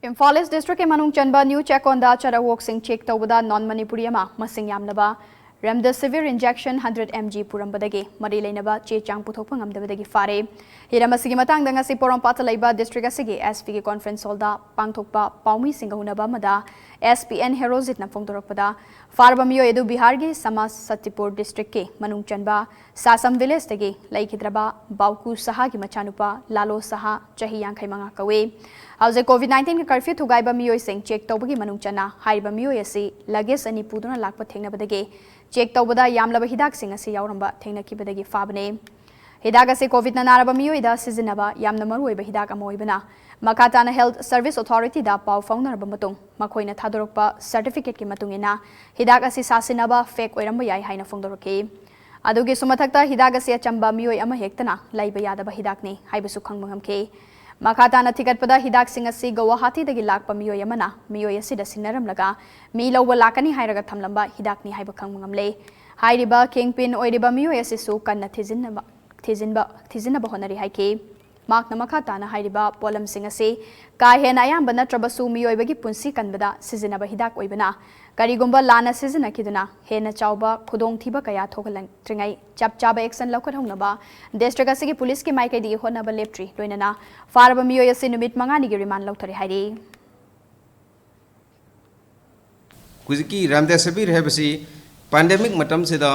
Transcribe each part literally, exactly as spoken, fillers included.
ꯏꯝꯐꯥꯜ ꯏꯁ ꯗꯤꯁꯇ꯭ꯔꯤꯛꯀꯤ ꯃꯅꯨꯡ ꯆꯟꯕ ꯅ꯭ꯌꯨ ꯆꯦꯛꯀꯣꯟꯗ ꯆꯔꯥ ꯋꯣꯛꯁꯤꯡ ꯆꯦꯛ ꯇꯧꯕꯗ ꯅꯣꯟ ꯃꯅꯤꯄꯨꯔꯤ ꯑꯃ ꯃꯁꯤꯡ ꯌꯥꯝꯂꯕ ꯔꯦꯝꯗꯦꯁꯤꯚꯤꯔ ꯏꯟꯖꯦꯛꯁꯟ ꯍꯟꯗ꯭ꯔꯦꯠ ꯑꯦꯝ ꯖꯤ ꯄꯨꯔꯝꯕꯗꯒꯤ ꯃꯔꯤ ꯂꯩꯅꯕ ꯆꯦ ꯆꯥꯡ ꯄꯨꯊꯣꯛꯄ ꯉꯝꯗꯕꯗꯒꯤ ꯐꯥꯔꯦ꯫ ꯍꯤꯔꯝ ꯑꯁꯤꯒꯤ ꯃꯇꯥꯡꯗ ꯉꯁꯤ ꯄꯣꯔꯣꯝꯄꯥꯠꯇ ꯂꯩꯕ ꯗꯤꯁꯇ꯭ꯔꯤꯛ ꯑꯁꯤꯒꯤ ꯑꯦꯁ ꯄꯤꯒꯤ ꯀꯣꯟꯐꯔꯦꯟꯁ ꯍꯣꯜꯗ ꯄꯥꯡꯊꯣꯛꯄ ꯄꯥꯎꯃꯤꯁꯤꯡꯒ ꯎꯅꯕ ꯑꯃꯗ ꯑꯦꯁ ꯄꯤ ꯑꯦꯟ ꯍꯦꯔꯣꯖꯤꯠꯅ ꯐꯣꯡꯗꯣꯔꯛꯄꯗ, ꯐꯥꯔꯕ ꯃꯤꯑꯣꯏ ꯑꯗꯨ ꯕꯤꯍꯥꯔꯒꯤ ꯁꯃꯥꯁꯇꯤꯄꯨꯔ ꯗꯤꯁꯇ꯭ꯔꯤꯛꯀꯤ ꯃꯅꯨꯡ ꯆꯟꯕ ꯁꯥꯁꯝ ꯚꯤꯂꯦꯖꯇꯒꯤ ꯂꯩꯈꯤꯗ꯭ꯔꯕ ꯕꯥꯎꯀꯨ ꯁꯍꯥꯒꯤ ꯃꯆꯥꯅꯨꯄꯥ ꯂꯥꯂꯣ ꯁꯍꯥ, ꯆꯍꯤ ꯌꯥꯡꯈꯩ ꯃꯉꯥ ꯀꯧꯏ꯫ ꯍꯧꯖꯤꯛ ꯀꯣꯚꯤꯗ ꯅꯥꯏꯟꯇꯤꯟꯒꯤ ꯀꯔꯐ꯭ꯌꯨ ꯊꯨꯒꯥꯏꯕ ꯃꯤꯑꯣꯏꯁꯤꯡ ꯆꯦꯛ ꯇꯧꯕꯒꯤ ꯃꯅꯨꯡ ꯆꯟꯅ ꯍꯥꯏꯔꯤꯕ ꯃꯤꯑꯣꯏ ꯑꯁꯤ ꯂꯒꯦꯖ ꯑꯅꯤ ꯄꯨꯗꯨꯅ ꯂꯥꯛꯄ ꯊꯦꯡꯅꯕꯗꯒꯤ ꯆꯦꯛ ꯇꯧꯕꯗ ꯌꯥꯝꯂꯕ ꯍꯤꯗꯥꯛꯁꯤꯡ ꯑꯁꯤ ꯌꯥꯎꯔꯝꯕ ꯊꯦꯡꯅꯈꯤꯕꯗꯒꯤ ꯐꯥꯕꯅꯤ꯫ ꯍꯤꯗꯥꯛ ꯑꯁꯤ ꯀꯣꯚꯤꯗꯅ ꯅꯥꯔꯕ ꯃꯤꯑꯣꯏꯗ ꯁꯤꯖꯤꯟꯅꯕ ꯌꯥꯝꯅ ꯃꯔꯨꯑꯣꯏꯕ ꯍꯤꯗꯥꯛ ꯑꯃ ꯑꯣꯏꯕꯅ, ꯃꯈꯥ ꯇꯥꯅ ꯍꯦꯜꯊ ꯁꯔꯚꯤꯁ ꯑꯣꯊꯣꯔꯤꯇꯤꯗ ꯄꯥꯎ ꯐꯥꯎꯅꯔꯕ ꯃꯇꯨꯡ ꯃꯈꯣꯏꯅ ꯊꯥꯗꯣꯔꯛꯄ ꯁꯔꯇꯤꯐꯤꯀꯦꯠꯀꯤ ꯃꯇꯨꯡ ꯏꯟꯅ ꯍꯤꯗꯥꯛ ꯑꯁꯤ ꯁꯥꯁꯤꯟꯅꯕ ꯐꯦꯛ ꯑꯣꯏꯔꯝꯕ ꯌꯥꯏ ꯍꯥꯏꯅ ꯐꯣꯡꯗꯣꯔꯛꯈꯤ꯫ ꯑꯗꯨꯒꯤꯁꯨ ꯃꯊꯛꯇ ꯍꯤꯗꯥꯛ ꯑꯁꯤ ꯑꯆꯝꯕ ꯃꯤꯑꯣꯏ ꯑꯃ ꯍꯦꯛꯇꯅ ꯂꯩꯕ ꯌꯥꯗꯕ ꯍꯤꯗꯥꯛꯅꯤ ꯍꯥꯏꯕꯁꯨ ꯈꯪꯕ ꯉꯝꯈꯤ꯫ ꯃꯈꯥ ꯇꯥꯅ ꯊꯤꯒꯠꯄꯗ ꯍꯤꯗꯥꯛꯁꯤꯡ ꯑꯁꯤ ꯒꯧꯋꯥꯍꯥꯇꯤꯗꯒꯤ ꯂꯥꯛꯄ ꯃꯤꯑꯣꯏ ꯑꯃꯅ ꯃꯤꯑꯣꯏ ꯑꯁꯤꯗ ꯁꯤꯟꯅꯔꯝꯂꯒ ꯃꯤ ꯂꯧꯕ ꯂꯥꯛꯀꯅꯤ ꯍꯥꯏꯔꯒ ꯊꯝꯂꯝꯕ ꯍꯤꯗꯥꯛꯅꯤ ꯍꯥꯏꯕ ꯈꯪꯕ ꯉꯝꯂꯦ꯫ ꯍꯥꯏꯔꯤꯕ ꯀꯤꯡ ꯄꯤꯟ ꯑꯣꯏꯔꯤꯕ ꯃꯤꯑꯣꯏ ꯑꯁꯤꯁꯨ ꯀꯟꯅ ꯊꯤꯖꯤꯟꯅꯕ, ꯊꯤꯖꯤꯟꯕ, ꯊꯤꯖꯤꯟꯅꯕ ꯍꯣꯠꯅꯔꯤ ꯍꯥꯏꯈꯤ꯫ ꯃꯍꯥꯛꯅ ꯃꯈꯥ ꯇꯥꯅ ꯍꯥꯏꯔꯤꯕ ꯄꯣꯠꯂꯝꯁꯤꯡ ꯑꯁꯤ ꯀꯥ ꯍꯦꯟꯅ ꯑꯌꯥꯝꯕ ꯅꯠꯇ꯭ꯔꯕꯁꯨ ꯃꯤꯑꯣꯏꯕꯒꯤ ꯄꯨꯟꯁꯤ ꯀꯟꯕꯗ ꯁꯤꯖꯤꯟꯅꯕ ꯍꯤꯗꯥꯛ ꯑꯣꯏꯕꯅ, ꯀꯔꯤꯒꯨꯝꯕ ꯂꯥꯟꯅ ꯁꯤꯖꯤꯟꯅꯈꯤꯗꯨꯅ ꯍꯦꯟꯅ ꯆꯥꯎꯕ ꯈꯨꯗꯣꯡꯊꯤꯕ ꯀꯌꯥ ꯊꯣꯛꯍꯜꯂꯛꯇ꯭ꯔꯤꯉꯩ ꯆꯞ ꯆꯥꯕ ꯑꯦꯛꯁꯟ ꯂꯧꯈꯠꯍꯧꯅꯕ ꯗꯤꯁꯇ꯭ꯔꯤꯛ ꯑꯁꯤꯒꯤ ꯄꯨꯂꯤꯁꯀꯤ ꯃꯥꯏꯀꯩꯗꯒꯤ ꯍꯣꯠꯅꯕ ꯂꯦꯞꯇ꯭ꯔꯤ꯫ ꯂꯣꯏꯅꯅ ꯐꯥꯔꯕ ꯃꯤꯑꯣꯏ ꯑꯁꯤ ꯅꯨꯃꯤꯠ ꯃꯉꯥꯅꯤꯒꯤ ꯔꯤꯃꯥꯟ ꯂꯧꯊꯔꯦ ꯍꯥꯏꯔꯤ꯫ ꯍꯧꯖꯤꯛꯀꯤ ꯔꯦꯝꯗꯦꯁꯤꯚꯤꯔ ꯍꯥꯏꯕꯁꯤ ꯄꯦꯟꯗꯦꯃꯤꯛ ꯃꯇꯝꯁꯤꯗ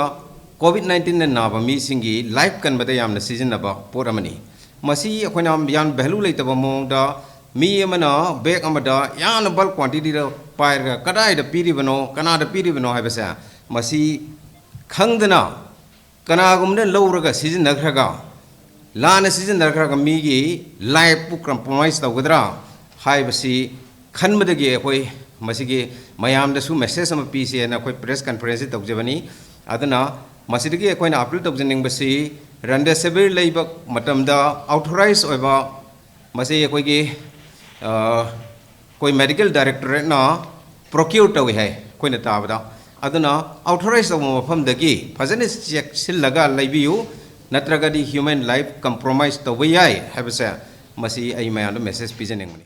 ꯀꯣꯚꯤꯗ ꯅꯥꯏꯟꯇꯤꯟꯅ ꯅꯥꯕ ꯃꯤꯁꯤꯡꯒꯤ ꯂꯥꯏꯐ ꯀꯟꯕꯗ ꯌꯥꯝꯅ ꯁꯤꯖꯤꯟꯅꯕ ꯄꯣꯠ ꯑꯃꯅꯤ꯫ ꯃꯁꯤ ꯑꯩꯈꯣꯏꯅ ꯌꯥꯝ ꯚꯦꯂꯨ ꯂꯩꯇꯕ ꯃꯑꯣꯡꯗ ꯃꯤ ꯑꯃꯅ ꯕꯦꯒ ꯑꯃꯗ ꯌꯥꯝꯅ ꯕꯜꯛ ꯀ꯭ꯋꯥꯟꯇꯤꯇꯤꯗ ꯄꯥꯏꯔꯒ ꯀꯗꯥꯏꯗ ꯄꯤꯔꯤꯕꯅꯣ, ꯀꯅꯥꯗ ꯄꯤꯔꯤꯕꯅꯣ ꯍꯥꯏꯕꯁꯦ ꯃꯁꯤ ꯈꯪꯗꯅ ꯀꯅꯥꯒꯨꯝꯕꯅ ꯂꯧꯔꯒ ꯁꯤꯖꯤꯟꯅꯈ꯭ꯔꯒ, ꯂꯥꯟꯅ ꯁꯤꯖꯤꯟꯅꯈ꯭ꯔꯒ ꯃꯤꯒꯤ ꯂꯥꯏꯐꯄꯨ ꯀꯝꯄ꯭ꯔꯣꯃꯥꯏꯁ ꯇꯧꯒꯗ꯭ꯔꯥ ꯍꯥꯏꯕꯁꯤ ꯈꯟꯕꯗꯒꯤ ꯑꯩꯈꯣꯏ ꯃꯁꯤꯒꯤ ꯃꯌꯥꯝꯗꯁꯨ ꯃꯦꯁꯦꯖ ꯑꯃ ꯄꯤꯁꯦꯅ ꯑꯩꯈꯣꯏ ꯄ꯭ꯔꯦꯁ ꯀꯟꯐꯔꯦꯟꯁꯁꯤ ꯇꯧꯖꯕꯅꯤ꯫ ꯑꯗꯨꯅ ꯃꯁꯤꯗꯒꯤ ꯑꯩꯈꯣꯏꯅ ꯑꯄꯤꯜ ꯇꯧꯖꯅꯤꯡꯕꯁꯤ ꯔꯦꯝꯗꯦꯁꯤꯚꯤꯔ ꯂꯩꯕ ꯃꯇꯝꯗ ꯑꯣꯊꯣꯔꯥꯏꯖ ꯑꯣꯏꯕ, ꯃꯁꯤ ꯑꯩꯈꯣꯏꯒꯤ, ꯑ, ꯑꯩꯈꯣꯏ ꯃꯦꯗꯤꯀꯦꯜ ꯗꯥꯏꯔꯦꯛꯇꯣꯔꯦꯠꯅ ꯄ꯭ꯔꯣꯀ꯭ꯌꯨꯔ ꯇꯧꯏ ꯍꯥꯏ ꯑꯩꯈꯣꯏꯅ ꯇꯥꯕꯗ꯫ ꯑꯗꯨꯅ ꯑꯣꯊꯣꯔꯥꯏꯖ ꯇꯧꯕ ꯃꯐꯝꯗꯒꯤ ꯐꯖꯅ ꯆꯦꯛꯁꯤꯜꯂꯒ ꯂꯩꯕꯤꯌꯨ, ꯅꯠꯇ꯭ꯔꯒꯗꯤ ꯍ꯭ꯌꯨꯃꯦꯟ ꯂꯥꯏꯐ ꯀꯝꯄ꯭ꯔꯣꯃꯥꯏꯁ ꯇꯧꯕ ꯌꯥꯏ ꯍꯥꯏꯕꯁꯦ ꯃꯁꯤ ꯑꯩ ꯃꯌꯥꯝꯗ ꯃꯦꯁꯦꯖ ꯄꯤꯖꯅꯤꯡꯕꯅꯤ꯫